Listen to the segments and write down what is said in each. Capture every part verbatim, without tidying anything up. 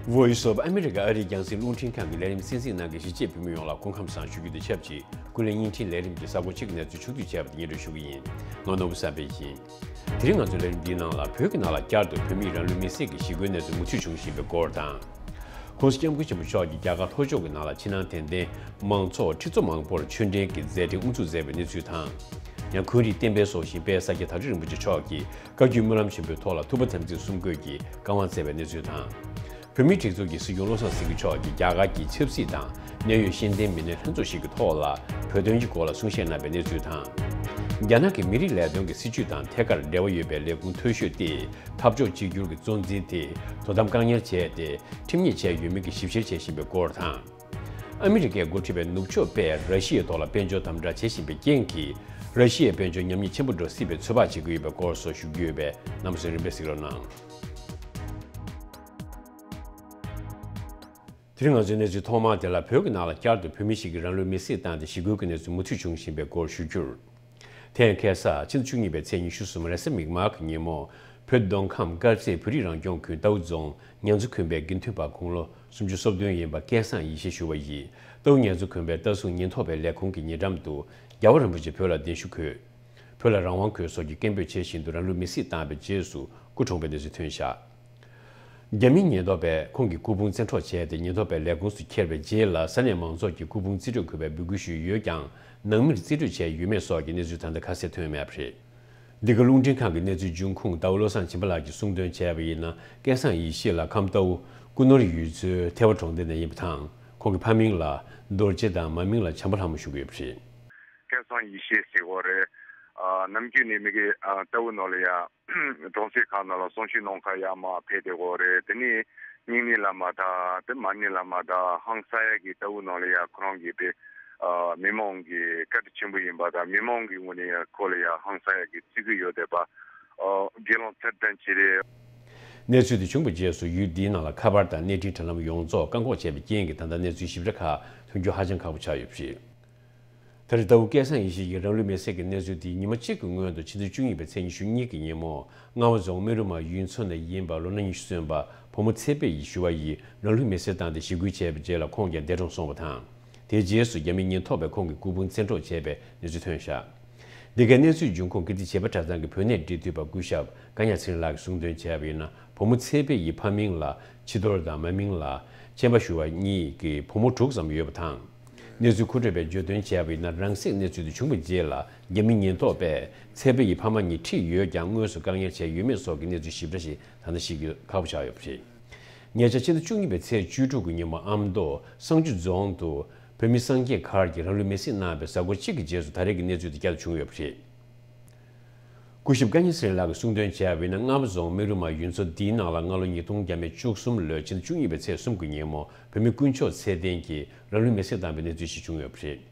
Voice of America ཨ་རིའི་རྒྱང་སྲིང་རླུང་འཕྲིན་ཁང་གི་ལས་རིམ་གསན་གཟིགས་གནང་མཁན་གཞིས་བྱེས་བོད་མི་ཡོངས་ལ་སྐུ་ཁམས་བཟང་ཞུ་རྒྱུ་དང་ཆབས་ཅིག་ཀུན་གླེང་བརྙན་འཕྲིན་ལས་རིམ་གྱི་གཟའ་འཁོར་གཅིག་གི་གནས་ཚུལ་ཕྱོགས་བསྡུས་བྱས་པ་དེ་སྙན་སྒྲོན་ཞུ་གི་ཡིན། ང་ནོར་བུ་བསམ་འཕེལ་ཡིན། དེ་རིང་ང་ཚོའི་ལས་རིམ་འདིའི་ནང་ལ་བོད་ཀྱི་ནང་ལ་བསྐྱར་དུ་བོད་མིས་རང་ལུས་མེར་སྲེག་གི་ཞི་རྒོལ་གནས་ཚུལ་མུ་མཐུད་འབྱུང་བཞིན་པའི་སྐོར་དང་། ༸གོང་ས་༸སྐྱབས་མགོན་ཆེན་པོ་མཆོག་གིས་རྒྱ་གར་ལྷོ་ཕྱོགས་ཀྱི་ནང་ལ་ཕྱི་ནང་དད་ལྡན་མང་ཚོགས་ཁྲི་ཚོ་མང་པོར་ཆོས་འབྲེལ་གྱི་མཛད་འཕྲིན་དབུ་འཛུགས་མཛད་པའི་གནས་ཚུལ་དང་། ཡང་ཁོང་རིགས་བསྟན་པའི་སྲོག་ཤིང་དཔལ་ས་སྐྱ་བདག་ཁྲི་རིན་པོ་ཆེ་མཆོག་གིས་བཀའ་བརྒྱུད་སྨོན་ལམ་ཆེན་པོའི་ཐོག་ལ་ཐུབ་པ་དམ་ཚིག་གསུམ་བཀོད་ཀྱིས་བཀའ་དབང་སྩལ་བའི་གནས་ཚུལ་དང་། བོད་མིའི་སྒྲིག་འཛུགས་ཀྱི་སྲིད་སྐྱོང་བློ་བཟང་སེང་གེ་མཆོག་གིས་རྒྱ་གར་གྱི་ཆབ་སྲིད་དང་གནད་ཡོད་ཤེས་ལྡན་མི་སྣའི་ལྷན་ཚོགས་ཤིག་གི་ཐོག་ལ་བོད་དོན་གྱི་སྐོར་ལ་གསུང་བཤད་གནང་བའི་གནས་ཚུལ་དང་། རྒྱ་ནག་གི་མི་རིགས་ལས་དོན་གྱི་སྲིད་བྱུས་དང་ཐད་ཀར་འབྲེལ་བ་ཡོད་པའི་ལས་ཁུངས་མཐོ་ཤོས་ཏེ་འཐབ་ཕྱོགས་གཅིག་གྱུར་གྱི་གཙོ་འཛིན་དེ་དོ་དམ་བཀག་ཉར་བྱས་ཏེ་ཁྲིམས་ཉེས་བྱས་ཡོད་མེད་ཀྱི་ཞིབ་བཤེར་བྱེད་བཞིན་པའི་སྐོར་དང་། ཨ་མི་རི་ཀས་འགོ་ཁྲིད་པའི་ནུབ་ཕྱོགས་པས་ར་ཤི་ཡའི་ཐོག་ལ་དཔལ་འབྱོར་དམ་དྲག་བྱེད་བཞིན་པའི་རྐྱེན་གྱིས་ར་ཤི་ཡའི་དཔལ་འབྱོར་ཉམས་ཉེས་ཆེན་པོ་འགྲོ་སྲིད་པའི་ཚོད་དཔག་བྱེད་ཀྱི་ཡོད་པའི་སྐོར་སོགས་ཞུ་རྒྱུ་ཡོད་པས་རྣམ་པ་ཚོས་རིམ་པས་གཟིགས་རོགས་གནང་། དེ་རིང་ང་ཚོའི་གནས་ཚུལ་ཐོག་མར་དེ་ལ་བོད་ཀྱི་ནང་ལ་བསྐྱར་དུ་བོད་མི་ཞིག་གིས་རང་ལུས་མེར་སྲེག་བཏང་སྟེ་ཞི་རྒོལ་གྱི་གནས་ཚུལ་མུ་མཐུད་འབྱུང་བཞིན་པའི་སྐོར་ཞུ་རྒྱུར། དེ་ཡང་ཁ་སང་ཕྱི་ཟླ་བཅུ་གཉིས་པའི་ཚེས་ཉི་ཤུ་གསུམ་རེས་གཟའ་མིག་དམར་གྱི་ཉིན་མོ། བོད་མདོ་ཁམས་དཀར་མཛེས་བོད་རིགས་རང་སྐྱོང་ཁུལ་རྟའུ་རྫོང་ཉ་མཚོ་དགོན་པའི་དགེ་འདུན་པ་དགུང་ལོ་སུམ་ཅུ་སོ་བདུན་ཡིན་པ་སྐལ་བཟང་ཡེ་ཤེས་ཞུ་བ་ཡིས་རྟའུ་ཉ་མཚོ་དགོན་པའི་རྟ་སྲུང་ཉེན་རྟོག་པའི་ལས་ཁུངས་ཀྱི་ཉེ་འགྲམ་དུ་རྒྱལ་བ་རིན་པོ་ཆེ་བོད་ལ་གདན་ཞུ་འཁོད། བོད་ལ་རང་དབང་དགོས་སོགས་ཀྱི་སྐད་འབོད་བྱེད་བཞིན་དུ་རང་ལུས་མེར་སྲེག་བཏང་བའི་རྗེས་སུ་སྐུ་གྲོངས་པའི་གནས་ཚུལ་ཐོན་བཞག་རྒྱ་མིའི་ཉེན་རྟོག་པས་ཁོང་གི་སྐུ་ཕུང་བཙན་འཕྲོག་བྱས་ཏེ་ཉེན་རྟོག་པའི་ལས་ཁུངས་སུ་འཁྱེར་བའི་རྗེས་ལ་ས་གནས་མང་ཚོགས་ཀྱིས་སྐུ་ཕུང་རྩིས་སྤྲོད་དགོས་པའི་འབོད་སྐུལ་ཞུས་ཡོད་ཀྱང་ནང་མིར་རྩིས་སྤྲོད་བྱས་ཡོད་མེད་སོགས་ཀྱི་གནས་ཚུལ་ད་ལྟ་ཁ་གསལ་ཐོན་མེད་པ་རེད། འདི་ག་རླུང་འཕྲིན་ཁང་གི་གནས་ཚུལ་འབྱུང་ཁུངས་རྟའུ་བློ་བཟང་སྦྱིན་པ་ལགས་ཀྱིས་གསུངས་དོན་བྱས་པ་ཡིན་ན་སྐལ་བཟང་ཡེ་ཤེས་ལགས་ཁམས་རྟའུ་སྐུ་ནོར་ཡུལ་ཚོའི་ཐེ་བ་གྲོང་སྡེ་ནས་ཡིན་པ་དང་ཁོང་གི་ཕ་མིང་ལ་རྡོ་རྗེ་དང་མ་མིང་ལ་བྱམས་པ་ལྷ་མོ་ཞུ་གི་ཡོད་པ་རེད། སྐལ་བཟང་ཡེ་ཤེས་ཟེར་བ་རེད། ཨ་ནམ་རྒྱུན་ནས་མི་གི་ཨ་རྟའུ་ནང་ལ་ཡ་གྲོང་གསེབ་ཁག་ནང་ལ་གསུང་ཆོས་གནང་ག་ཡ་མ་ཕེབས་བསྡད་ཡོད་རེད། དེ་ནས་སྙིང་ནས་ལ་མ་དང་དེ་མ་ནས་ལ་མ་དང་ཧང་སང་ཡ་གི་རྟའུ་ནང་ལ་ཡ་ཁོ་རང་གི་དེ་ཨ་མི་མང་གི་བཀའ་དྲིན་ཆེན་པོ་ཡིན་པ་དང་མི་མང་གི་ངོས་ནས་ཡ་ཁོ་ལ་ཡ་ཧང་སང་ཡ་གི་བརྩི་གི་ཡོད་བསྡད་པ་ཨ་དགེ་སློང་ཚེ་བརྟན་ཆེ་རེད། གནས་ཚུལ་དེ་བྱུང་བའི་རྗེས་སུ་ཡུལ་འདིའི་ནང་ལ་ཁ་པར་དང་གནས་འཕྲིན་དྲ་ལམ་ཡོངས་རྫོགས་བཀག་འགོག་བྱས་པའི་རྐྱེན་གྱིས་ད་ལྟ་གནས་ཚུལ་ཞིབ་ཕྲ་ཁག་ཐོན་རྒྱུ་ཧ་ཅང་ཁག་པོ་ཆགས་ཡོད་པ་རེད། ད་རེས་རྟའུ་སྐལ་བཟང་ཡེ་ཤེས་ཀྱི་རང་ལུས་མེར་སྲེག་གི་གནས་ཚུལ་དེ་ཉི་མ་གཅིག་གི་སྔོན་དུ་ཕྱི་ཟླ་བཅུ་གཉིས་པའི་ཚེས་ཉི་ཤུ་གཉིས་ཀྱི་ཉིན་མོ་རྔ་བ་རྫོང་སྨན་རུ་མ་ཡུལ་ཚོ་ནས་ཡིན་པ་ལོ་ན་ཉི་ཤུ་སོན་པ་བུ་མོ་ཚེ་འཕེལ་ཡིས་ཞུ་བ་ཡིས་རང་ལུས་མེར་སྲེག་བཏང་སྟེ་ཞི་རྒོལ་བྱས་པའི་རྗེས་ལ་ཁོང་ཀྱང་འདས་གྲོངས་སོང་བ་དང་། དེའི་རྗེས་སུ་རྒྱ་མིའི་ཉེན་རྟོག་པས་ཁོང་གི་སྐུ་ཕུང་བཙན་འཕྲོག་བྱས་པའི་གནས་ཚུལ་ཐོན་བཞག་འདི་གའི་གནས་ཚུལ་འབྱུང་ཁུངས་ཀིརྟི་བྱེས་པ་གྲྭ་ཚང་གི་བོད་གནས་འབྲེལ་མཐུད་པ་སྐུ་ཞབས་ཀ་ཉག་ཚེ་རིང་ལགས་ཀྱིས་གསུངས་དོན་བྱས་པ་ཡིན་ན་བུ་མོ་ཚེ་འཕེལ་ཡི་ཕ་མིང་ལ་ཕྱི་རྡོར་དང་མ་མིང་ལ་ཆེན་པ་ཞུ་བ་གཉིས་ཀྱི་བུ་མོ་དྲུག་ཙམ་ཡོད་པ་དང་། གནས་ཚུལ་མཁོ་སྤྲོད་པས་བརྗོད་དོན་བྱས་པ་ཡིན་ན་རང་སྲེག་གནས་ཚུལ་དེ་བྱུང་བའི་རྗེས་ལ་རྒྱ་མི་ཉེན་རྟོག་པས་ཚེ་འཕེལ་ཡི་ཕ་མ་གཉིས་ཁྲིད་ཡོད་ཀྱང་དངོས་སུ་བཀག་ཉར་བྱས་ཡོད་མེད་སོགས་ཀྱི་གནས་ཚུལ་ཞིབ་ཕྲ་ཞིག་ད་ལྟ་ཤེས་རྒྱུ་ཁག་པོ་ཆགས་ཡོད་པ་རེད། ཉེ་ཆར་ཕྱི་ཟླ་བཅུ་གཉིས་པའི་ཚེས་བཅུ་དྲུག་གི་ཉིན་མོ་ཨ་མདོ་བསང་ཆུ་རྫོང་དུ་བོད་མི་སངས་རྒྱས་གར་གྱིས་རང་ལུས་མེར་སྲེག་གནང་བའི་གཟའ་འཁོར་གཅིག་གི་རྗེས་སུ་ད་རེས་ཀྱི་གནས་ཚུལ་དེ་བསྐྱར་དུ་བྱུང་ཡོད་པ་རེད། སྐུ་ཞབས་ཀ་ཉི་ཚེ་རིང་ལགས་ཀྱིས་གསུངས་དོན་བྱས་པ་ཡིན་ན་རྔ་བ་རྫོང་སྨན་རུ་མ་ཡུལ་ཚོ་འདིའི་ནང་ལ་སྔ་ལོ་ཉིས་སྟོང་བརྒྱ་མེད་བཅུ་གསུམ་ལོའི་ཕྱི་ཟླ་བཅུ་གཉིས་པའི་ཚེས་གསུམ་གྱི་ཉིན་མོ་བོད་མི་དཀོན་མཆོག་ཚེ་བརྟན་གྱིས་རང་ལུས་མེར་སྲེག་བཏང་བའི་གནས་ཚུལ་ཞིག་བྱུང་ཡོད་པ་རེད།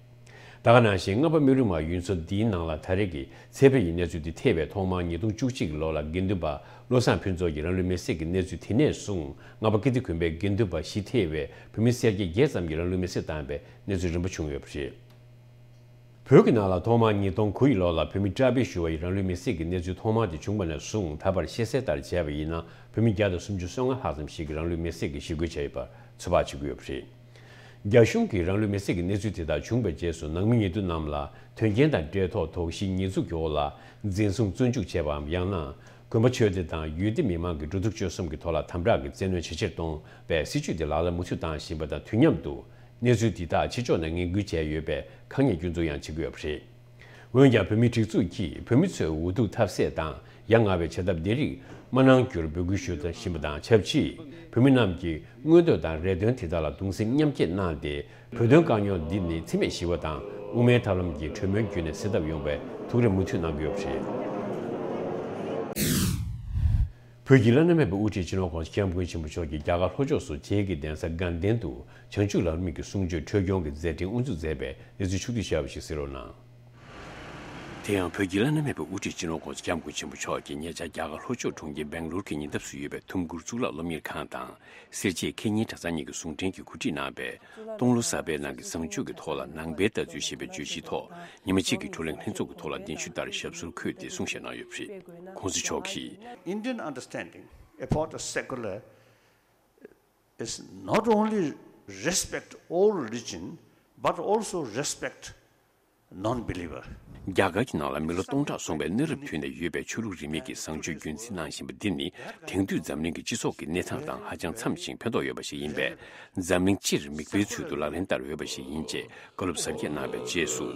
ད་ག་ནང་བཞིན་རྔ་བ་སྨན་རུ་མ་ཡུལ་ཚོ་འདིའི་ནང་ལ་ད་རེས་ཀྱི་ཚེ་འཕེལ་ཡི་གནས་ཚུལ་འདི་ཐེ་བའི་ཐོག་མར་ཉིས་སྟོང་བཅུ་གཅིག་ལོ་ལ་དགེ་འདུན་པ་བློ་བཟང་ཕུན་ཚོགས་ཀྱིས་རང་ལུས་མེར་སྲེག་གི་གནས་ཚུལ་དེ་ནས་བཟུང་རྔ་བ་ཀིརྟི་དགོན་པའི་དགེ་འདུན་པ་བཞི་ཐེ་བའི་བོད་མི་སེར་སྐྱ་བརྒྱད་ཙམ་གྱིས་རང་ལུས་མེར་སྲེག་བཏང་བའི་གནས་ཚུལ་རིམ་པ་བྱུང་ཡོད་པ་རེད། བོད་ཀྱི་ནང་ལ་ཐོག་མར་ཉིས་སྟོང་དགུ་ཡི་ལོ་ལ་བོད་མི་བཀྲ་བྷེ་ཞུ་བ་ཡིས་རང་ལུས་མེར་སྲེག་གི་གནས་ཚུལ་ཐོག་མར་དེ་བྱུང་བ་ནས་བཟུང་ད་བར་ཤེས་གསལ་ལྟར་བྱས་པ་ཡིན་ན་བོད་མི་བརྒྱ་དང་སུམ་ཅུ་སོ་ལྔ་ལྷག་ཙམ་ཞིག་གིས་རང་ལུས་མེར་སྲེག་གི་ཞི་རྒོལ་བྱས་ཡོད་པར་ཚོད་དཔག་བྱེད་ཀྱི་ཡོད་པ་རེད། རྒྱ་གཞུང་གིས་རང་ལུས་མེར་སྲེག་གི་གནས་ཚུལ་དེ་དག་བྱུང་བའི་རྗེས་སུ་ནང་མི་ཉེ་དུ་རྣམས་ལ་དོན་རྐྱེན་དང་འབྲེལ་ཐོག་དོགས་གཞིའི་ཉེས་འཛུགས་ཀྱི་འོག་ལ་འཛིན་བཟུང་བཙོན་འཇུག་བྱས་པའམ་ཡང་ན་དགོན་པ་ཆོས་སྡེ་དང་ཡུལ་སྡེ་མི་མང་གི་འགྲོ་འདུག་སྤྱོད་གསུམ་གྱི་ཐོག་ལ་དམ་དྲག་གི་བཙན་གནོན་ཇེ་ཆེར་གཏོང་བའི་སྲིད་བྱུས་དེ་ལག་ལེན་མུ་མཐུད་བཏང་བཞིན་པ་དང་དུས་མཉམ་དུ། གནས་ཚུལ་འདི་དག་ཕྱི་ཕྱོགས་ནས་ངན་སྐུལ་བྱས་ཡོད་པའི་ཁ་ཉེས་སྐྱོན་འཛུགས་ཡང་བྱེད་ཀྱི་ཡོད་པ་རེད། འོན་ཀྱང་བོད་མིའི་སྒྲིག་འཛུགས་ཀྱིས་བོད་མི་ཚོའི་འུ་ཐུག་ཐབས་ཟད་དང་ཡ་ང་བའི་བྱེད་ཐབས་འདི་རིགས་མ་གནང་རྒྱུར་འབོད་སྐུལ་ཞུ་བཞིན་པ་དང་ཆབས་ཅིག་བོད་མི་རྣམས་ཀྱི་མངོན་འདོད་དང་རེ་འདུན་དེ་དག་ལ་གདུང་སེམས་མཉམ་སྐྱེད་གནང་སྟེ་བོད་དོན་དཀའ་རྙོག་འདི་ནི་འཚེ་མེད་ཞི་བ་དང་དབུ་མའི་ཐབས་ལམ་གྱི་གྲོས་མོལ་བརྒྱུད་ནས་སེལ་ཐབས་ཡོང་བའི་ཐུགས་རེ་མུ་མཐུད་གནང་གི་ཡོད་པ་རེད། བོད་ཀྱི་བླ་ན་མེད་པའི་དབུ་ཁྲིད་སྤྱི་ནོར་༸གོང་ས་༸སྐྱབས་མགོན་ཆེན་པོ་མཆོག་གིས་རྒྱ་གར་ལྷོ་ཕྱོགས་སུ་རྗེ་གི་གདན་ས་དགའ་ལྡན་དུ་བྱང་ཆུབ་ལམ་རིམ་གྱི་གསུང་ཆོས་འཕྲོ་སྐྱོང་གི་མཛད་འཕྲིན་དབུ་འཛུགས་མཛད་པའི་གནས་ཚུལ་ཕྱོགས་བསྡུས་བྱས་པ་ཞིག་གསན་རོགས་གནང་། དེ་ཡང་བོད་ཀྱི་བླ་ན་མེད་པའི་དབུ་ཁྲིད་སྤྱི་ནོར་༸གོང་ས་༸སྐྱབས་མགོན་ཆེན་པོ་མཆོག་གིས་ཉེ་ཆར་རྒྱ་གར་ལྷོ་ཕྱོགས་གྲོང་ཁྱེར་སྦེང་ལོར་གྱི་ཉེ་འདབས་སུ་ཡོད་པའི་ཐུམ་གུར་གཙུག་ལག་སློབ་གཉེར་ཁང་དང་། སེར་བྱེས་ཁེ་ཉིན་གྲྭ་ཚང་གཉིས་ཀྱི་ཟུང་འབྲེལ་གྱིས་གོ་སྒྲིག་གནང་བའི་སྟོང་ལོ་གསར་པའི་ནང་གི་བཟང་སྤྱོད་ཀྱི་ཐོག་ལ་ནང་པའི་ལྟ་ཚུལ་ཞེས་པའི་བརྗོད་གཞིའི་ཐོག་ཉི་མ་གཅིག་གི་བགྲོ་གླེང་ལྷན་ཚོགས་ཀྱི་ཐོག་ལ་གདན་ཞུ་ལྟར་ཞབས་སོར་འཁོད་དེ་གསུང་བཤད་གནང་ཡོད་པ་རེད། ༸གོང་ས་མཆོག་གིས། Indian understanding about a secular is not only respect all religion, but also respect non-believer. རྒྱ་གར་གྱི་ནང་ལ་མི་ལོ་སྟོང་ཕྲག་སོང་བའི་གནའ་རབས་དུས་ནས་ཡོད་པའི་ཆོས་ལུགས་རིས་མེད་ཀྱི་བཟང་སྤྱོད་རྒྱུན་འཛིན་གནང་བཞིན་པ་འདི་ནི་དེང་དུས་འཛམ་གླིང་གི་སྤྱི་ཚོགས་ཀྱི་གནས་སྟངས་དང་ཧ་ཅང་འཚམ་ཞིང་ཕན་ཐོགས་ཡོད་པ་ཞིག་ཡིན་པས། འཛམ་གླིང་སྤྱིར་མིག་དཔེའི་ཚུལ་དུ་ལག་ལེན་བསྟར་འོས་པ་ཞིག་ཡིན་ཅེས་བཀའ་སློབ་ཟབ་རྒྱས་གནང་བའི་རྗེས་སུ།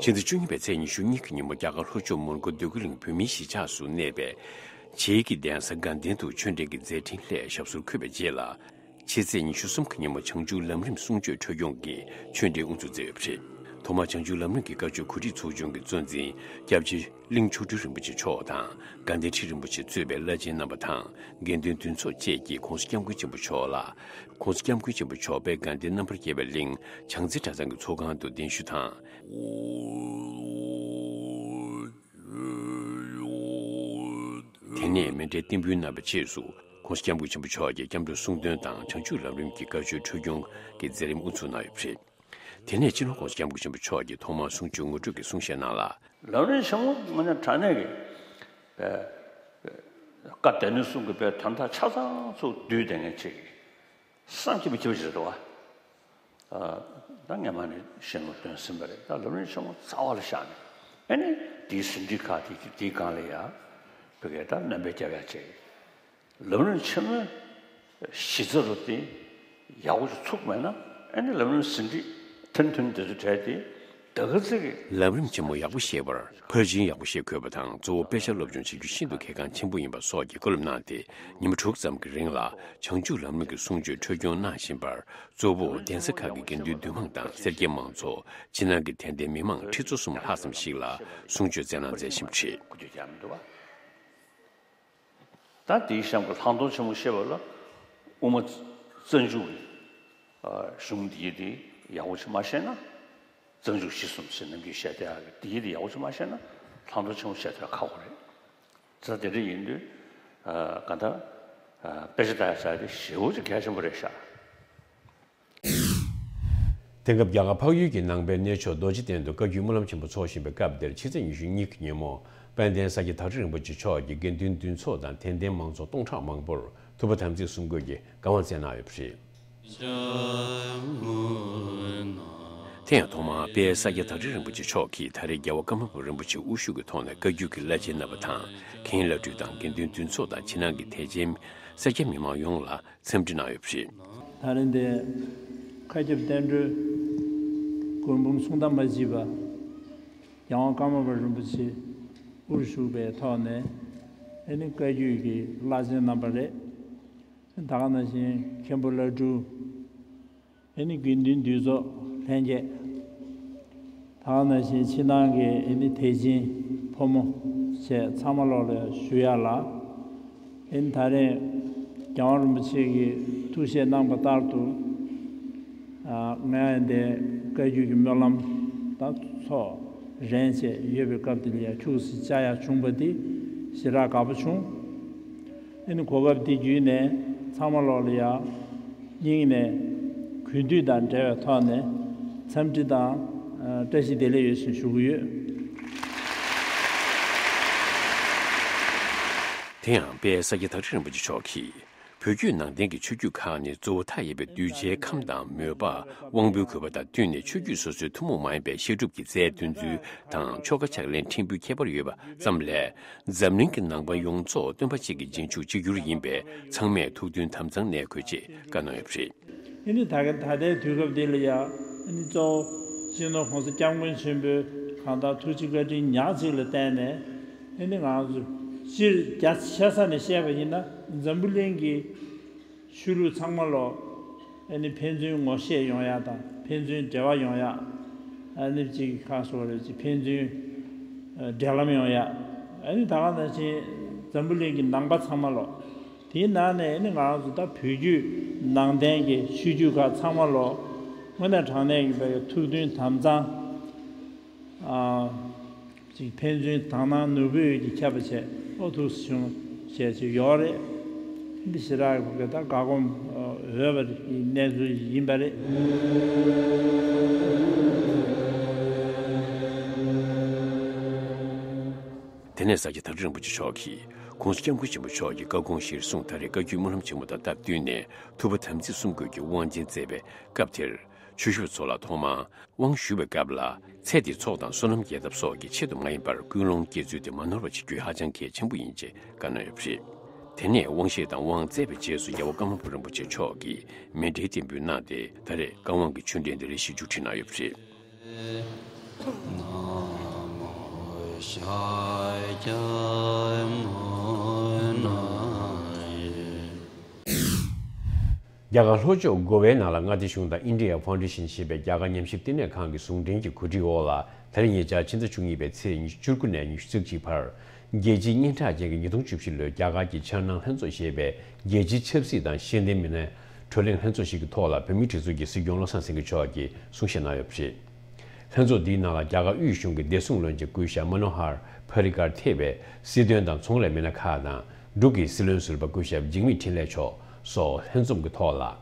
ཕྱི་ཚེས་བཅུ་གཉིས་པའི་ཚེས་ཉི་ཤུ་གཉིས་ཀྱི་ཉིན་མོ་རྒྱ་གར་ལྷོ་ཕྱོགས་མོན་གྷོ་འདོད་རྒུ་གླིང་བོད་མིའི་གཞིས་ཆགས་སུ་གནས་པའི་བྱེས་ཀྱི་གདན་ས་དགའ་ལྡན་དུ་ཆོས་འབྲེལ་གྱི་མཛད་འཕྲིན་ལྷའི་ཞབས་སོར་འཁོད་པའི་རྗེས་ལ། ཕྱི་ཚེས་ཉི་ཤུ་གསུམ་གྱི་ཉིན་མོ་བྱང་ཆུབ་ལམ་རིམ་གསུང་ཆོས་འཕྲོ་སྐྱོང་གི་ཆོས་འབྲེལ་དབུ་འཛུགས་མཛད་ཡོད་པ་རེད། ཐོག་མར་བྱང་ཆུབ་ལམ་རིམ་གྱི་བཀའ་ཆོས་གོ་སྒྲིག་ཚོགས་ཆུང་གི་གཙོ་འཛིན་སྐྱབས་རྗེ་གླིང་མཆོག་སྤྲུལ་རིན་པོ་ཆེ་མཆོག་དང་དགའ་ལྡན་ཁྲི་རིན་པོ་ཆེ་གཙོས་པའི་བླ་ཆེན་རྣམ་པ་དང་དགེ་འདུན་འདུས་ཚོགས་བཅས་ཀྱིས་༸གོང་ས་༸སྐྱབས་མགོན་ཆེན་པོ་མཆོག་ལ་༸གོང་ས་༸སྐྱབས་མགོན་ཆེན་པོ་མཆོག་དཔལ་དགའ་ལྡན་རྣམ་པར་རྒྱལ་བའི་གླིང་བྱང་རྩེ་གྲྭ་ཚང་གི་ཚོགས་ཁང་དུ་གདན་ཞུ་དང་། དེ་ནས་མཎྜལ་རྟེན་འབུལ་གནང་བའི་རྗེས་སུ་༸གོང་ས་༸སྐྱབས་མགོན་ཆེན་པོ་མཆོག་གིས་སྐྱབས་འགྲོའི་གསུང་འདོན་དང་བྱང་ཆུབ་ལམ་རིམ་གྱི་བཀའ་ཆོས་འཕྲོ་སྐྱོང་གི་མཛད་རིམ་དབུ་འཛུགས་གནང་ཡོད་པ་རེད། དེ་ནས་སྤྱི་ནོར་༸གོང་ས་༸སྐྱབས་མགོན་ཆེན་པོ་མཆོག་གིས་ཐོག་མར་གསུང་ཆོས་ངོ་སྤྲོད་ཀྱི་གསུང་བཤད་གནང་ལ། ལམ་རིམ་ཆེན་མོ་དངོས་གནས་དྲང་གནས་ཀྱི་བཀའ་སྡེ་སྣོད་གསུམ་གྱི་དཔེ་དོན་དག་ཆ་ཚང་ཚུར་བསྡུས་བསྡད་མཁན་ཅིག་བསམ་གྱིས་མི་ཁྱབ་ཅིག་རེད་བ། ད་སྔ་མ་ནས་ཤེས་ནོར་སྟོན་ཟིན་པ་རེད། ད་ལམ་རིམ་ཆེན་མོ་རྩ་བ་ལ་བཞག་ནས་ཨ་ནི་དེའི་ཟིན་བྲིས་ཁག་དེ་དེའི་སྒང་ལ་ཡ་བོད་སྐད་ད་སྣོན་པ་རྒྱབ་ཡ་བྱས། ལམ་རིམ་ཆེན་མོའི་གཞི་རྩ་རུ་དེ་ཡག་པོ་ཞིག་ཚུགས་མེད་ན་ཨ་ནི་ལམ་རིམ་ཟིན་བྲིས་ཐུང་ཐུང་དེ་ཚོ་བྲལ་ཏེ་ད་ག་ཚོད་ཀྱི། ལམ་རིམ་ཆེན་མོ་ཡག་པོ་ཤེས་པར་ཕར་ཕྱིན་ཡག་པོ་ཤེས་དགོས་པ་དང་གཙོ་བོ་དཔེ་ཆ་སློབ་སྦྱོང་བྱེད་རྒྱུ་ཤིན་ཏུ་གལ་འགངས་ཆེན་པོ་ཡིན་པ་སོགས་ཀྱི་བཀའ་སློབ་གནང་སྟེ་ཉིན་མ་དྲུག་ཙམ་གྱི་རིང་ལ་བྱང་ཆུབ་ལམ་རིམ་གྱི་གསུང་ཆོས་འཕྲོ་སྐྱོང་གནང་བཞིན་པར་གཙོ་བོ་གདན་ས་ཁག་གི་དགེ་འདུན་འདུས་མང་དང་སེར་སྐྱའི་མང་ཚོགས་ཕྱི་ནང་གི་དད་ལྡན་མི་མང་ཁྲི་ཚོ་གསུམ་ལྷག་ཙམ་ཞིག་ལ་གསུང་ཆོས་སྩལ་གནང་མཛད་བཞིན་པ་རེད། ད་དེའི་གཤམ་གྱི་ལྷག་མཐོང་ཆེན་མོ་བཤད་པ་ལ་དབུ་མ་རྩ་འཇུག་གི་གཞུང་འདི་དེ་ཡག་པོ་ཞིག་མ་ཤེས་ན་རྩ་འཇུག་གཞི་གསུམ་ཞེས་ནམ་རྒྱུན་བཤད་བསྡད་ཡག་གི་འདི་དེ་ཡག་པོ་ཞིག་མ་ཤེས་ན་ལྷག་མཐོང་ཆེན་མོ་བཤད་ཐུབ་ཡག་ཁག་པོ་རེད། ད་དེ་འདྲ་ཡིན་དུས་གང་ལྟར་དཔེ་ཆ་ལྟ་ཡག་ས་དེ་ཞེ་པོ་ཅིག་གལ་ཆེན་པོ་རེད་ཤག་དེང་སྐབས་རྒྱ་གར་འཕགས་ཡུལ་གྱི་ནང་པའི་གནས་མཆོག་རྡོ་རྗེ་གདན་དུ་བཀའ་བརྒྱུད་སྨོན་ལམ་ཆེན་པོ་འཚོགས་བཞིན་པའི་སྐབས་འདིར་ཕྱི་ཚེས་ཉི་ཤུ་གཉིས་ཀྱི་ཉིན་མོ་དཔལ་ལྡན་ས་སྐྱ་བདག་ཁྲི་རིན་པོ་ཆེ་མཆོག་གིས་དགེ་འདུན་འདུས་ཚོགས་དང་དད་ལྡན་མང་ཚོགས་སྟོང་ཕྲག་མང་པོར་ཐུབ་པ་དམ་ཚིག་གསུམ་བཀོད་ཀྱི་བཀའ་དབང་སྩལ་གནང་ཡོད་པ་རེད། དེ་ཡང་ཐོག་མར་དཔལ་ས་སྐྱ་བདག་ཁྲི་རིན་པོ་ཆེ་མཆོག་གིས་ད་རེས་རྒྱལ་བ་ཀརྨ་པ་རིན་པོ་ཆེ་དབུ་བཞུགས་ཀྱི་ཐོག་ནས་བཀའ་བརྒྱུད་ཀྱི་བླ་ཆེན་རྣམ་པ་དང་མཁན་བླ་སྤྲུལ་དང་དགེ་འདུན་འདུས་ཚོགས་དང་ཕྱི་ནང་གི་དད་ཅན་སེར་སྐྱ་མི་མང་ཡོངས་ལ་འཚམས་འདྲི་གནང་ཡོད་པ་རེད། ད་རེས་འདིར་མཁའ་ཁྱབ་བསྟན་འགྲོའི་མགོན་འབུམ་གསུང་སྟངས་མ་བརྗེད་པ་རྒྱལ་དབང་ཀརྨ་པ་རིན་པོ་ཆེ་དབུར་བཞུགས་པའི་ཐོག་ནས་ཨ་ནི་བཀའ་བརྒྱུད་ཀྱི་བླ་ཆེན་རྣམ་པ་རེད། ད་ག་ནང་བཞིན་མཁན་པོ་བླ་སྤྲུལ། ཨ་ནི་དགེ་འདུན་འདུས་ཚོགས་ལྷན་རྒྱས། ད་ག་ནང་བཞིན་ཕྱི་ནང་གི་ཨ་ནི་དད་ཅན་ཕོ་མོ་བཅས་ཚང་མ་ལོག་ལ་ཞུ་ཡག་ལ། ཨ་ནི་ད་རེས་རྒྱལ་དབང་རིན་པོ་ཆེ་གིས་ཐུགས་བཞེད་གནང་པ་ལྟར་དུ། ང་ཡང་འདི་བཀའ་བརྒྱུད་ཀྱི་སྨོན་ལམ་དང་ཚོགས་རན་བྱས་ཡོད་པའི་སྐབས་དེ་ལ་ཡང་ཁྱུག་ཙམ་བཅར་ཡག་བྱུང་པ་འདི་ཞེ་དྲག་དགའ་པོ་བྱུང་། ཨ་ནི་གོ་སྐབས་འདི་བརྒྱུད་ནས་ཚང་མ་ལོག་ལ་ཡང་སྙིང་ནས་གུས་འདུད་དང་འབྲེལ་བའི་ཐོག་ནས་འཚམས་འདྲི་དང་བཀྲ་ཤིས་བདེ་ལེགས་ཡོད་ཟེར་ཞུ་གི་ཡོད། དེ་ཡང་དཔལ་ས་སྐྱ་བདག་ཁྲི་རིན་པོ་ཆེ་མཆོག་གིས། བོད་བརྒྱུད་ནང་བསྟན་གྱི་ཆོས་བརྒྱུད་ཁག་ནི་གཙོ་བོ་མཐའ་ཡས་པའི་གདུལ་བྱའི་ཁམས་དང་མོས་པ་དབང་པོའི་གུས་པ་དང་བསྟུན་ནས་ཆོས་བརྒྱུད་སོ་སོའི་ཐུན་མོང་མ་ཡིན་པའི་བཤད་སྒྲུབ་ཀྱི་རྩལ་སྟོན་ཚུལ་དང་ཆོ་ག་ཕྱག་ལེན་ཕྲན་བུའི་ཁྱད་པར་ཡོད་པ་ཙམ་ལས། འཛམ་གླིང་གི་ནང་པ་ཡོངས་རྫོགས་སྟོན་པ་གཅིག་གི་རྗེས་འཇུག་གཅིག་གྱུར་ཡིན་པས་ཚང་མས་ཐུགས་མཐུན་དམ་གཙང་གནས་དགོས་ཅེས་བཀའ་གནང་ཡོད་པ་རེད། ཨ་ནི་ད་ག་ད་ལྟའི་དུས་སྐབས་འདི་ལ་ཡང་ཨ་ནི་གཙོ་བོ་སྤྱི་ནོར་༸གོང་ས་༸སྐྱབས་མགོན་ཆེན་པོས་གང་ལྟར་ཐུགས་རྗེ་བཀའ་དྲིན་ཉག་གཅིག་ལ་བརྟེན་ནས་ཨ་ནི་ང་ཚོ་སྤྱིར་རྒྱ་ཆེ་ས་ནས་བཤད་པ་ཡིན་ན་འཛམ་བུ་གླིང་གི་ཆོས་ལུགས་ཚང་མ་ལོག་ཨ་ནི་ཕན་ཚུན་ངོ་ཤེས་ཡོང་ཡག་དང་ཕན་ཚུན་འབྲེལ་བ་ཡོང་ཡག་ཨ་ནི་གཅིག་གི་ཁ་སོ་རེ་གཅིག་ཕན་ཚུན་འབྲེལ་ལམ་ཡོང་ཡག་ཨ་ནི་ད་ག་ནང་བཞིན་འཛམ་བུ་གླིང་གི་ནང་པ་ཚང་མ་ལོག་དེའི་ནང་ནས་ཨ་ནི་ང་རང་ཚོ་ད་བོད་བརྒྱུད་ནང་བསྟན་གྱི་ཆོས་བརྒྱུད་ཁག་ཚང་མ་ལོག་དངོས་གནས་དྲང་གནས་ཀྱི་བའི་ཐུགས་མཐུན་དམ་གཙང་ཨ། ཅིག་ཕན་ཚུན་དག་སྣང་ནོར་བུ་འོད་ཀྱིས་ཁྱབ་པ་བྱས་ཨོ་ཐུགས་སུ་ཆུང་བྱས་ཅིག་ཡོད་རེད། འདི་ཞེ་དྲག་གི་ད་དགའ་སྒོམ་འོས་པ་གི་གནས་ཚུལ་ཡིན་པ་རེད། དེ་ནས་ས་སྐྱ་བདག་ཁྲི་རིན་པོ་ཆེ་མཆོག་གིས་ ༸གོང་ས་༸སྐྱབས་མགོན་ཆེན་པོ་མཆོག་གི་བཀའ་དགོངས་གཞིར་བཟུང་ད་རེས་བཀའ་བརྒྱུད་སྨོན་ལམ་ཆེན་མོ་དང་སྟབས་བསྟུན་ནས་ཐུབ་པ་དམ་ཚིག་གསུམ་བཀོད་ཀྱི་དབང་ཆེན་སྩལ་བའི་སྐབས་དེར། ཆོས་ཞུ་བ་ཚོ་ལ་ཐོག་མར་དབང་ཞུ་བའི་སྐབས་ལ། ཚེ་འདིའི་ཚོགས་དང་བསོད་ནམས་རྒྱས་ཐབས་སོགས་ཀྱི་ཆེད་དུ་མ་ཡིན་པར། ཀུན་སློང་བསྐྱེད་ཚུལ་དེ་མ་ནོར་བ་བྱེད་རྒྱུ་ཧ་ཅང་གལ་ཆེན་པོ་ཡིན་ཅེས་བཀའ་གནང་ཡོད་པ་རེད། དེ་ནས་དབང་བཞེས་དང་དབང་སྩལ་བའི་རྗེས་སུ། རྒྱལ་བ་ཀརྨ་པ་རིན་པོ་ཆེ་མཆོག་གིས་མཎྜལ་རྟེན་འབུལ་གནང་སྟེ། ད་རེས་བཀའ་དབང་གི་ཆོས་འབྲེལ་འདི་རེ་ཞིག་མཇུག་སྒྲིལ་གནང་ཡོད་པ་རེད། རྒྱ་གར་ལྷོ་ཕྱོགས་གོ་ཝའི་ནང་ལ་མངའ་སྡེ་གཞུང་དང་India Foundation ཞེས་པའི་རྒྱ་གར་ཉམས་ཞིབ་བསྟི་གནས་ཁང་གི་ཟུང་འབྲེལ་གྱི་གོ་སྒྲིག་འོག་ལ། ད་རེས་ཉེ་ཆར་ཕྱི་ཟླ་བཅུ་གཉིས་པའི་ཚེས་ཉི་ཤུ་དགུ་ནས་ཉི་ཤུ་རྩ་གཅིག་བར། རྒྱལ་སྤྱིའི་སྙན་གྲགས་ཅན་གྱི་ཉིས་སྟོང་བཅུ་བཞི་ལོའི་རྒྱ་གར་གྱི་འཆར་སྣང་ལྷན་ཚོགས་ཞེས་པའི་རྒྱལ་སྤྱིའི་ཆབ་སྲིད་དང་ཤེས་ལྡན་མི་སྣའི་གྲོས་གླེང་ལྷན་ཚོགས་ཤིག་གི་ཐོག་ལ། བོད་མིའི་སྒྲིག་འཛུགས་ཀྱི་སྲིད་སྐྱོང་བློ་བཟང་སེང་གེ་མཆོག་གིས་གསུང་བཤད་གནང་ཡོད་པ་རེད། ལྷན་ཚོགས་འདིའི་ནང་ལ་རྒྱ་གར་དབུས་གཞུང་གི་བདེ་སྲུང་བློན་ཆེན་སྐུ་ཞབས་མ་ནོ་ཧར་པ་རི་ཀར་ཐེ་བའི་སྲིད་དོན་དང་ཚོང་ལས་མི་སྣ་ཁག་དང་། འབྲུག་གི་སྲིད་བློན་ཟུར་པ་སྐུ་ཞབས་འཇིགས་མེད་འཕྲིན་ལས་མཆོག་སོགས་ལྷན་འཛོམས་ཀྱི་ཐོག་ལ།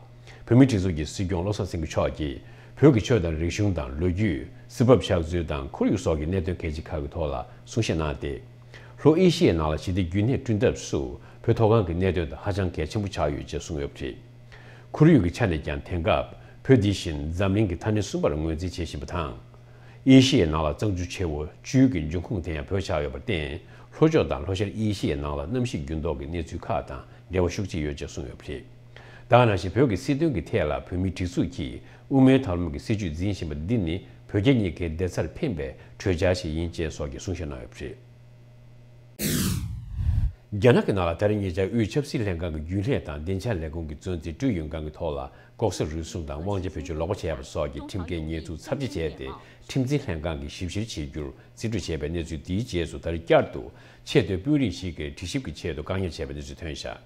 བོད་མིའི་སྒྲིག་འཛུགས་ཀྱི་སྲིད་སྐྱོང་བློ་བཟང་སེང་གེ་མཆོག་གིས། བོད་ཀྱི་ཆོས་དང་རིག་གཞུང་དང་ལོ་རྒྱུས། སྲིད་བབ་ཆགས་ཚུལ་དང་ཁོར་ཡུག་སོགས་ཀྱི་གནད་དོན་གལ་ཆེ་ཁག་གི་ཐོག་ལ་གསུང་བཤད་གནང་སྟེ། ལྷོ་ཨེ་ཤི་ཡའི་ནང་ལ་ཞི་བདེ་རྒྱུན་གནས་བསྐྲུན་ཐབས་སུ། བོད་མཐོ་སྒང་གི་གནད་དོན་དེ་ཧ་ཅང་གལ་ཆེན་པོ་ཆགས་ཡོད་ཅེས་གསུངས་ཡོད་པ་རེད། ཁོར་ཡུག་གི་ཆ་ནས་ཀྱང་དེང་སྐབས་བོད་འདི་བཞིན་འཛམ་གླིང་གི་མཐའ་སྣེ་གསུམ་པར་ངོས་འཛིན་བྱེད་བཞིན་པ་དང་། ཨེ་ཤི་ཡའི་ནང་ལ་གཙང་ཆུ་ཆེ་བོ་བཅུའི་གི་འབྱུང་ཁུངས་དེ་ཡང་བོད་ཆགས་ཡོད་པར་བརྟེན། ལྷོ་ཕྱོགས་དང་ལྷོ་ཤར་ཨེ་ཤི་ཡའི་ནང་ལ་གནམ་གཤིས་འགྱུར་ལྡོག་གི་གནས་ཚུལ་ཁག་དང་འབྲེལ་བ་ཤུགས་ཆེ་ཡོད་ཅེས་གསུངས་ཡོད་པ་རེད། ད་ག་ནང་བཞིན་བོད་ཀྱི་སྲིད་དོན་གྱི་ཐད་ལ་བོད་མིའི་སྒྲིག་འཛུགས་ཀྱིས་དབུ་མའི་ཐབས་ལམ་གྱི་སྲིད་བྱུས་འཛིན་བཞིན་པ་འདི་ནི་བོད་རྒྱ་གཉིས་ཀའི་བདེ་རྩར་ཕན་པའི་གྲོས་འཆར་ཞིག་ཡིན་ཅེས་སོགས་ཀྱི་གསུང་བཤད་གནང་ཡོད་པ་རེད། རྒྱ་ནག་གི་ནང་ལ་ད་རེས་ཉེ་ཆར་དབུས་ཆབ་སྲིད་ལྷན་ཁང་གི་རྒྱུན་ལས་དང་བདེ་འཇགས་ལས་ཁུངས་ཀྱི་གཙོ་འཛིན་ཀྲུའུ་ཡུང་ཀང་གི་ཐོག་ལ་ལྐོག་ཟ་རུལ་སུངས་དང་དབང་ཆ་བེད་སྤྱོད་ལོག་པ་བྱས་པ་སོགས་ཀྱི་ཁྲིམས་འགལ་ཉེས་འཛུགས་ཚབས་ཆེ་བྱས་ཏེ། ཁྲིམས་འཛིན་ལྷན་ཁང་གིས་ཞིབ་བཤེར་བྱེད་རྒྱུར་རྩིས་སྤྲོད་བྱས་པའི་གནས་ཚུལ་དེའི་རྗེས་སུ། ད་རེས་བསྐྱར་དུ་ཆེས་མཐོའི་དཔོན་རིགས་ཤིག་གིས་དྲི་ཞིབ་ཀྱི་ཆེད་དུ་བཀག་ཉར་བྱས་པའི་གནས་ཚུལ་ཐོན་བཞག་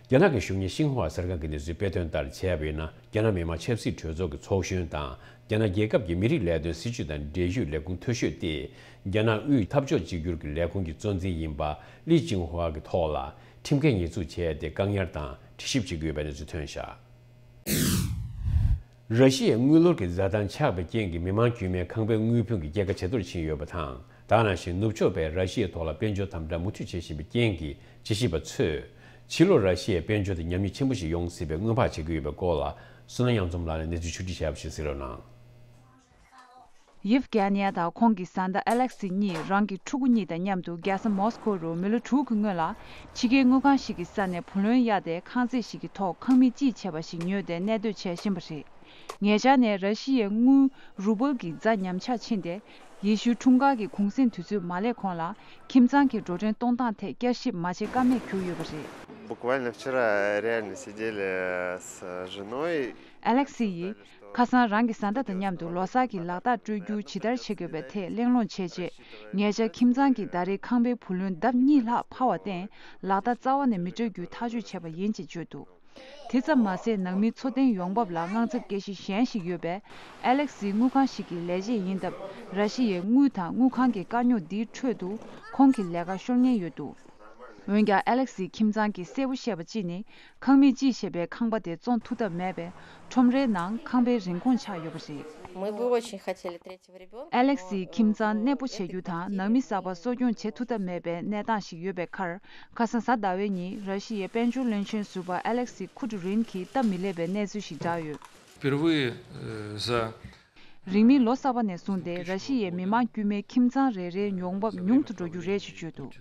རྒྱ་ནག་གི་གཞུང་གཉེར་ཤིན་ཧྭ་གསར་ཁང་གི་གནས་ཚུལ་སྤེལ་དོན་ལྟར་བྱས་པ་ཡིན་ན། རྒྱ་ནག་མི་དམངས་ཆབ་སྲིད་གྲོས་ཚོགས་ཀྱི་ཚོགས་གཞོན་དང་། རྒྱ་ནག་རྒྱལ་ཁབ་ཀྱི་མི་རིགས་ལས་དོན་སྲིད་བྱུས་དང་འབྲེལ་ཡོད་ལས་ཁུངས་མཐོ་ཤོས་ཏེ། རྒྱ་ནག་དབུས་འཐབ་ཕྱོགས་གཅིག་གྱུར་གྱི་ལས་ཁུངས་ཀྱི་གཙོ་འཛིན་ཡིན་པ་ལི་ཅིང་ཧྭ་གི་ཐོག་ལ་ཁྲིམས་འགལ་ཉེས་འཛུགས་བྱས་ཏེ། བཀག་ཉར་དང་དྲི་ཞིབ་བྱེད་ཀྱི་ཡོད་པའི་གནས་ཚུལ་ཐོན་བཞག་ར་ཤི་ཡའི་དངུལ་ལོར་གྱི་འཛའ་ཐང་ཆག་པའི་རྐྱེན་གྱིས། མི་མང་དཀྱུས་མའི་ཁང་པའི་དངུལ་ཕོན་གྱི་སྐྱེད་ཀ་ཇེ་མཐོར་ཕྱིན་ཡོད་པ་དང་། ད་ག་ནང་བཞིན་ནུབ་ཕྱོགས་པས་ར་ཤི་ཡའི་ཐོག་ལ་དཔལ་འབྱོར་དམ་དྲག་མུ་མཐུད་བྱེད་བཞིན་པའི་རྐྱེན་གྱིས། དཔྱད་ཞིབ་པ་ཚོས་ཕྱི་ལོར་ར་ཤི་ཡའི་དཔལ་འབྱོར་དུ་ཉམས་ཉེས་ཆེན་པོ་ཞིག་ཡོང་སྲིད་པའི་སྔོན་དཔག་བྱེད་ཀྱི་ཡོད་པའི་སྐོར་ལ། བསོད་ནམས་གཡང་འཛོམས་ལགས་ནས་གནས་ཚུལ་ཕྱོགས་སྒྲིག་བྱས་པ་ཞིག་གཟིགས་རོགས་གནང་། ཡིབ་གྷ་ནི་ཡ་དང་ཁོང་གི་བཟའ་ཟླ་ཨ་ལེག་སི་གཉིས་རང་གི་ཕྲུ་གུ་གཉིས་དང་མཉམ་དུ་རྒྱལ་ས་མོ་སི་ཀོ་རུ་མི་ལོ་དྲུག་གི་སྔོན་ལ། ཕྱི་རྒྱལ་དངུལ་ཁང་ཞིག་གི་ས་ནས་བུ་ལོན་གཡར་ཏེ། ཁང་བརྩེགས་ཤིག་གི་ཐོག་ཁང་མིག་དཔྱིས་ཕྱེ་བ་ཞིག་ཉོས་ཏེ་གནས་སྡོད་བྱས་བཞིན་པ་རེད། ཉེ་ཆར་ནས་ར་ཤི་ཡའི་དངུལ་རུ་བལ་གྱི་རྫ་ཉམས་ཆག་ཕྱིན་ཏེ། ཡེ་ཤུའི་འཁྲུངས་སྐར་གྱི་གུང་གསེང་དུས་ཚོད་མ་སླེབས་གོང་ལ། ཁྱིམ་ཚང་གི་འགྲོ་གྲོན་གཏོང་སྟངས་ཐད་བསྐྱར་ཞིབ་མ་བྱེད་ཀ་མེད་གྱུར་ཡོད་པ་རེད། Буквально вчера реально сидели с женой. ཨ་ལེག་སི་ཡིས། ཁ་སང་རང་གི་བཟའ་ཟླ་དང་མཉམ་དུ་ལོ་གསར་གྱི་ལག་རྟགས་སྤྲོད་རྒྱུ་ཇི་ལྟར་བྱེད་དགོས་པའི་ཐད་གླེང་སློང་བྱས་རྗེས། ཉེ་ཆར་ཁྱིམ་ཚང་གིས་ད་རེས་ཁང་པའི་བུ་ལོན་ལྡབ་གཉིས་ལྷག་འཕར་བར་བརྟེན། ལག་རྟགས་རྩ་བ་ནས་མི་སྤྲོད་རྒྱུའི་ཐག་གཅོད་བྱས་པ་ཡིན་ཅེས་བརྗོད་འདུག་དེ་ཙམ་མ་ཟད། ནང་མིའི་འཚོ་རྟེན་ཡོང་འབབ་ལ་དངངས་འཚབ་སྐྱེ་གཞི་གཞན་ཞིག་ཡོད་པས། ཨ་ལེག་སིའི་དངུལ་ཁང་ཞིག་གི་ལས་བྱེད་ཡིན་སྟབས། ར་ཤི་ཡའི་དངུལ་དང་དངུལ་ཁང་གི་དཀའ་རྙོག་འདིའི་ཁྲོད་དུ་ཁོང་གི་ལས་ཀ་ཤོར་ཉེན་ཡོད་འདུག་འོན་ཀྱང་། ཨ་ལེག་སིའི་ཁྱིམ་ཚང་གིས་གསལ་པོ་བཤད་པ་གཅིག་ནི། ཁང་མིག་དཔྱིས་ཕྱེ་བའི་ཁང་པ་དེ་བཙོང་ཐུབ་ཐབས་མེད་པས། ཁྲོམ་རའི་ནང་ཁང་པའི་རིན་གོང་ཆག་ཡོད་པ་རེད། Мы бы очень хотели третьего ребёнка. ཨ་ལེག་སིའི་ཁྱིམ་ཚང་གནས་སྤོ་བྱ་རྒྱུ་དང་། ནང་མི་གསར་པ་གསོ་སྐྱོང་བྱེད་ཐུབ་ཐབས་མེད་པའི་གནས་སྟངས་ཤིག་ཡོད་པའི་ཁར། ཁ་སང་གཟའ་ཟླ་བའི་ཉིན། ར་ཤི་ཡའི་དཔལ་འབྱོར་བློན་ཆེན་ཟུར་པ་ཨ་ལེག་སི་ཁུ་ཏུ་རིན་གྱིས་སྟབས་མི་ལེགས་པའི་གནས་ཚུལ་ཞིག་བསྒྲགས་ཡོད། Впервые, э, за རིང་མིན་ལོ་གསར་པ་ནས་བཟུང་སྟེ། ར་ཤི་ཡའི་མི་མང་དཀྱུས་མའི་ཁྱིམ་ཚང་རེ་རེའི་ཡོང་འབབ་ཉུང་དུ་འགྲོ་རྒྱུ་རེད་ཅེས་བརྗོད་འདུག་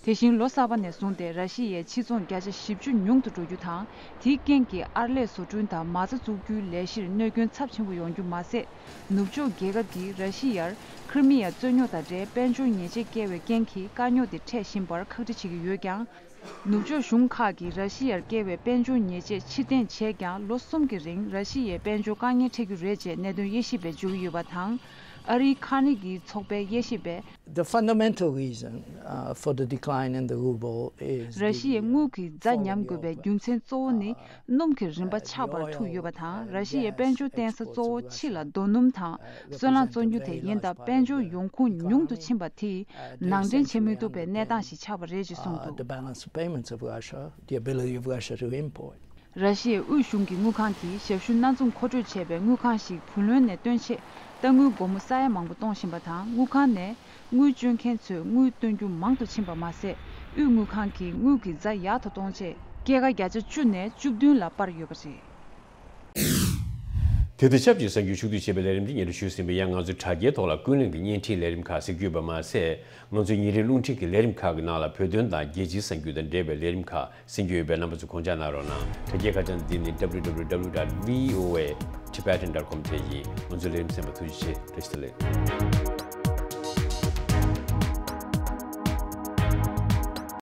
དེ་བཞིན། ལོ་གསར་པ་ནས་བཟུང་སྟེ། ར་ཤི་ཡའི་ཕྱི་ཚོང་བརྒྱ་ཆ་བཞི་བཅུ་ཉུང་དུ་འགྲོ་རྒྱུ་དང་། དེའི་རྐྱེན་གྱིས། ཨར་ལས་བཟོ་སྐྲུན་དང་མ་རྩ་བཙུགས་རྒྱུའི་ལས་གཞིར་གནོད་སྐྱོན་ཚབས་ཆེན་པོ་ཡོང་རྒྱུ་མ་ཟད། ནུབ་ཕྱོགས་རྒྱལ་ཁབ་ཀྱིས་ར་ཤི་ཡར་ཁི་རི་མི་ཡ་རྩོད་རྙོག་དང་འབྲེལ་དཔལ་འབྱོར་ཉེས་ཆད་བཀལ་བའི་རྐྱེན་གྱིས། དཀའ་རྙོག་དེ་འཕྲད་བཞིན་པར་ཁག་དཀྲི་བྱེད་ཀྱི་ཡོད་ཀྱང་། ནུབ་ཕྱོགས་གཞུང་ཁག་གིས་ར་ཤི་ཡར་བཀལ་བའི་དཔལ་འབྱོར་ཉེས་ཆད་ཕྱིར་འཐེན་བྱས་ཀྱང་། ལོ་གསུམ་གྱི་རིང་ར་ཤི་ཡའི་དཔལ་འབྱོར་དཀའ་ངལ་འཕྲད་རྒྱུ་རེད་ཅེས་གནད་དོན་དབྱེ་ཞིབ་པས་བརྗོད་ཀྱི་ཡོད་པ་དང་། ཨ་རིའི་ཁ་ནི་གི་ཚོགས་པའི་དབྱེ་ཞིབ་པས། The fundamental reason, uh, for the decline in the ruble is ར་ཤི་ཡའི་དངུལ་གྱི་རྫ་ཉམས་དགོས་པའི་རྒྱུ་མཚན་གཙོ་བོ་ནི། སྣུམ་གྱི་རིན་པ་ཆག་པར་ཐུག་ཡོད་པ་དང་། ར་ཤི་ཡའི་དཔལ་འབྱོར་བརྟེན་ས་གཙོ་བོ་ཕྱི་ལ་རྡོ་སྣུམ་དང་སོལ་རླངས་བཙོང་རྒྱུ་དེ་ཡིན་སྟབས། དཔལ་འབྱོར་ཡོང་ཁུངས་ཉུང་དུ་ཕྱིན་པ་དེས་ནང་འདྲེན་བྱེད་མི་ཐུབ་པའི་གནས་སྟངས་ཤིག་ཆགས་པ་རེད་ཅེས་གསུངས་འདུག The balance of payments of Russia, the ability of Russia to import. ར་ཤི་ཡའི་དབུས་གཞུང་གི་དངུལ་ཁང་གིས་ཞབས་ཞུ་སྣ་འཛོམས་མཁོ་སྤྲོད་བྱས་པའི་དངུལ་ཁང་ཞིག་བུ་ལོན་ནས་བཏོན་ཆེད། རྟ་དངུལ་སྒོར་མོ་ས་ཡ་མང་པོ་གཏོང་བཞིན་པ་དང་། དངུལ་ཁང་ནས་དངུལ་སྤྱོད་མཁན་ཚོས་དངུལ་བཏོན་རྒྱུ་མང་དུ་ཕྱིན་པ་མ་ཟད། དབུས་དངུལ་ཁང་གིས་དངུལ་གྱི་རྫ་ཡག་ཏུ་གཏོང་ཆེད་སྐྱེད་ཀ་བརྒྱ་ཆ་བཅུ་ནས་བཅུ་བདུན་ལ་སྤར་ཡོད་པ་རེད། དེ་དང་ཆབས་ཅིག་གསར་འགྱུར་ཕྱོགས་བསྡུས་བྱས་པའི་ལས་རིམ་འདི་སྙན་སྒྲོན་ཞུས་ཟིན་པ་ཡིན། ང་ཚོའི་དྲ་རྒྱའི་ཐོག་ལ་ཀུན་གླེང་གི་བརྙན་འཕྲིན་ལས་རིམ་ཁག་གཟིགས་རྒྱུ་ཡོད་པ་མ་ཟད། ང་ཚོའི་ཉིན་རེའི་རླུང་འཕྲིན་གྱི་ལས་རིམ་ཁག་གི་ནང་ལ་བོད་དོན་དང་རྒྱལ་སྤྱིའི་གསར་འགྱུར་དང་འབྲེལ་བའི་ལས་རིམ་ཁག་གསན་རྒྱུ་ཡོད་པས། རྣམ་པ་ཚོས་དགོངས་འཇགས་གནང་རོགས་གནང་། དྲ་རྒྱའི་ཁ་བྱང་འདི་ནི་W W W dot V O A Tibetan dot com དེ་ཡིན། ང་ཚོའི་ལས་རིམ་གསན་པར་ཐུགས་རྗེ་ཆེ། བཀྲ་ཤིས་བདེ་ལེགས།